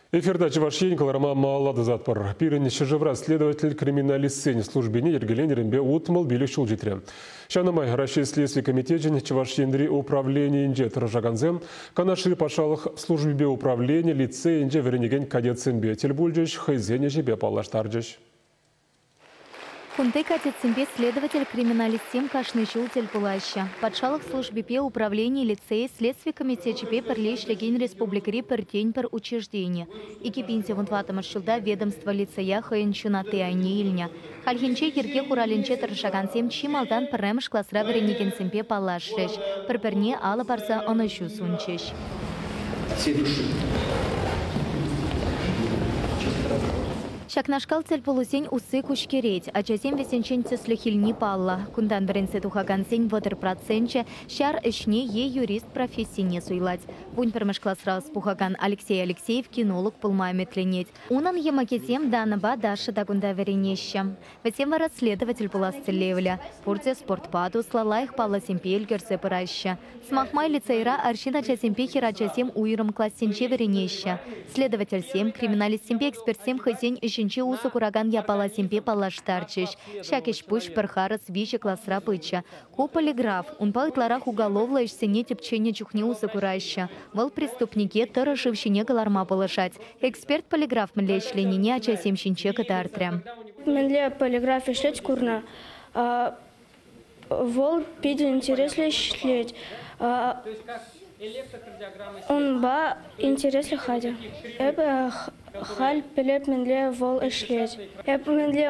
Эфирта Чӑваш Ен кӑларӑма малалла тӑсатпӑр. Пирӗн ҫӗршывра следователь-криминалистсен службине йӗркеленӗренпе 65 ҫул ҫитрӗ. Ҫавна май Раҫҫей Следстви комитечӗн Чӑваш Енри управленийӗнче тӑрӑшакансем Канашри патшалӑх службипе управлени лицейӗнче вӗренекен кадетсемпе тӗл пулчӗҫ, хӑйсен ӗҫӗпе паллаштарчӗҫ. Кунти кадетсемпе следователь-криминалистсем кашни ҫул тӗл пулаҫҫӗ. Патшалӑх службипе управлени лицейӗ Следстви комитечӗпе пӗрле ӗҫлекен республикӑри пӗртен-пӗр учреждени. 2014 ҫулта ведомство лицея хӑйӗн ҫунатти айне илнӗ. Хальхинче йӗрке хуралӗнче тӑрӑшакансем чи малтан пӗрремӗш класра вӗренекенсемпе паллашрӗҫ, пӗр-пӗрне алӑ парса ӑнӑҫу сунчӗҫ. Ҫакнашкал тӗлпулусен усси куҫкӗрет. Ачасем вӗсенчен тӗслӗх илни паллӑ. Кунтан вӗренсе тухакансен 30 проценчӗ ҫар ӗҫне е юрист профессине суйлать. 11-мӗш класра ӑс пухакан Алексей Алексеев кинолог пулма ӗмӗтленет. Унӑн йӑмӑкӗсем Данӑпа Даша та кунта вӗренеҫҫӗ. Вӗсем вара следователь пулас тӗллевлӗ. Пурте спортпа туслӑ, лайӑх паллӑсемпе ӗлкӗрсе пыраҫҫӗ. Сӑмах май, лицейра арҫын ачасемпе хӗрачасем уйрӑм классенче вӗренеҫҫӗ. Следовательсем, криминалистсемпе экспертсем хӑйсен ӗҫӗнче усӑ куракан япаласемпе паллаштарчӗҫ. Ҫак ӗҫ-пуҫ пӗр харӑс виҫӗ класра пычӗ. Ку полиграф. Унпа ытларах уголовлӑ ӗҫсене тӗпченӗ чухне усӑ кураҫҫӗ. Вӑл преступнике тӑрӑ шыв ҫине кӑларма пулӑшать. Эксперт полиграф мӗнле ӗҫленине ачасем ҫинче кӑтартрӗ. Мӗнле полиграф ӗҫлет курнӑ. Вӑл питӗ интереслӗ ӗҫлет. Унпа интереслӗ хатӗр. Эпӗ халь пӗлеп мӗнле вӑл ӗҫлет. Эп мӗнле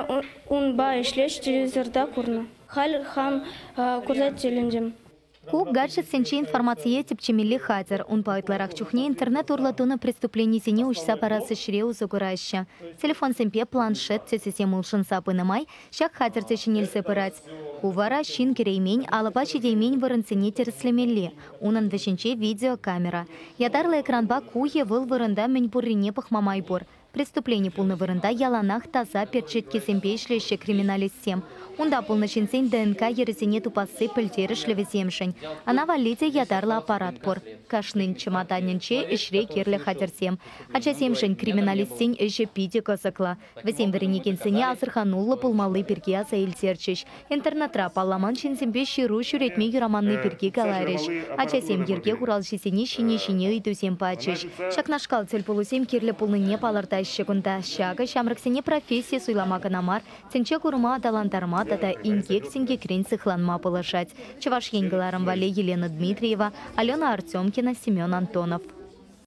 унпа ӗҫлет телевизорта курнӑ. Халь хам курса тӗлӗнтӗм. Ку гаджетсенчи информацие тӗпчемелли хатӗр. Унпа ытларах чухне интернет урлӑ тунӑ преступленисене уҫса парас ӗҫре усӑ кураҫҫӗ. Телефонсемпе планшет тӗсӗсем улшӑнса пынӑ май ҫак хатӗр те ҫӗнелсе пырать. Ку вара ҫын кӗреймен, алӑпа ҫитеймен вырӑнсене тӗрӗслемелли. Унӑн вӗҫӗнче видеокамера. Ятарлӑ экранпа ку е вӑл вырӑнта мӗн пуррине пӑхма май пур. Преступлени пулнӑ вырӑнта яланах таса перчеткесемпе ӗҫлеҫҫӗ криминалистсем. Унта пулнӑ ҫынсен ДНК йӗрӗсене тупасси пӗлтерӗшлӗ вӗсемшӗн. Ӑна валли те ятарлӑ аппарат пур. Кашнин чӑматанӗнче ӗҫре кирлӗ хатӗрсем. Ачасемшӗн криминалистсен ӗҫӗ питӗ кӑсӑклӑ. Вӗсем вӗренекенсене асӑрхануллӑ пулмалли пирки аса илтерчӗҫ. Интернетра палламан ҫынсемпе ҫыру ҫӳретме юраманни пирки каларӗҫ. Ачасем йӗрке хуралҫисене ҫине-ҫине ыйтусем пачӗҫ. Ҫакнашкал тӗлпулусем кирлӗ пулнине палӑртаҫҫӗ кунта. Ҫакӑ ҫамрӑксене професси суйлама кӑна мар, тӗнче курӑма аталантарма тата инкек-синкекрен сыхланма пулӑшать. Чӑваш Ен кӑларӑм валли Елена Дмитриева, Алена Артемкина, Семен Антонов.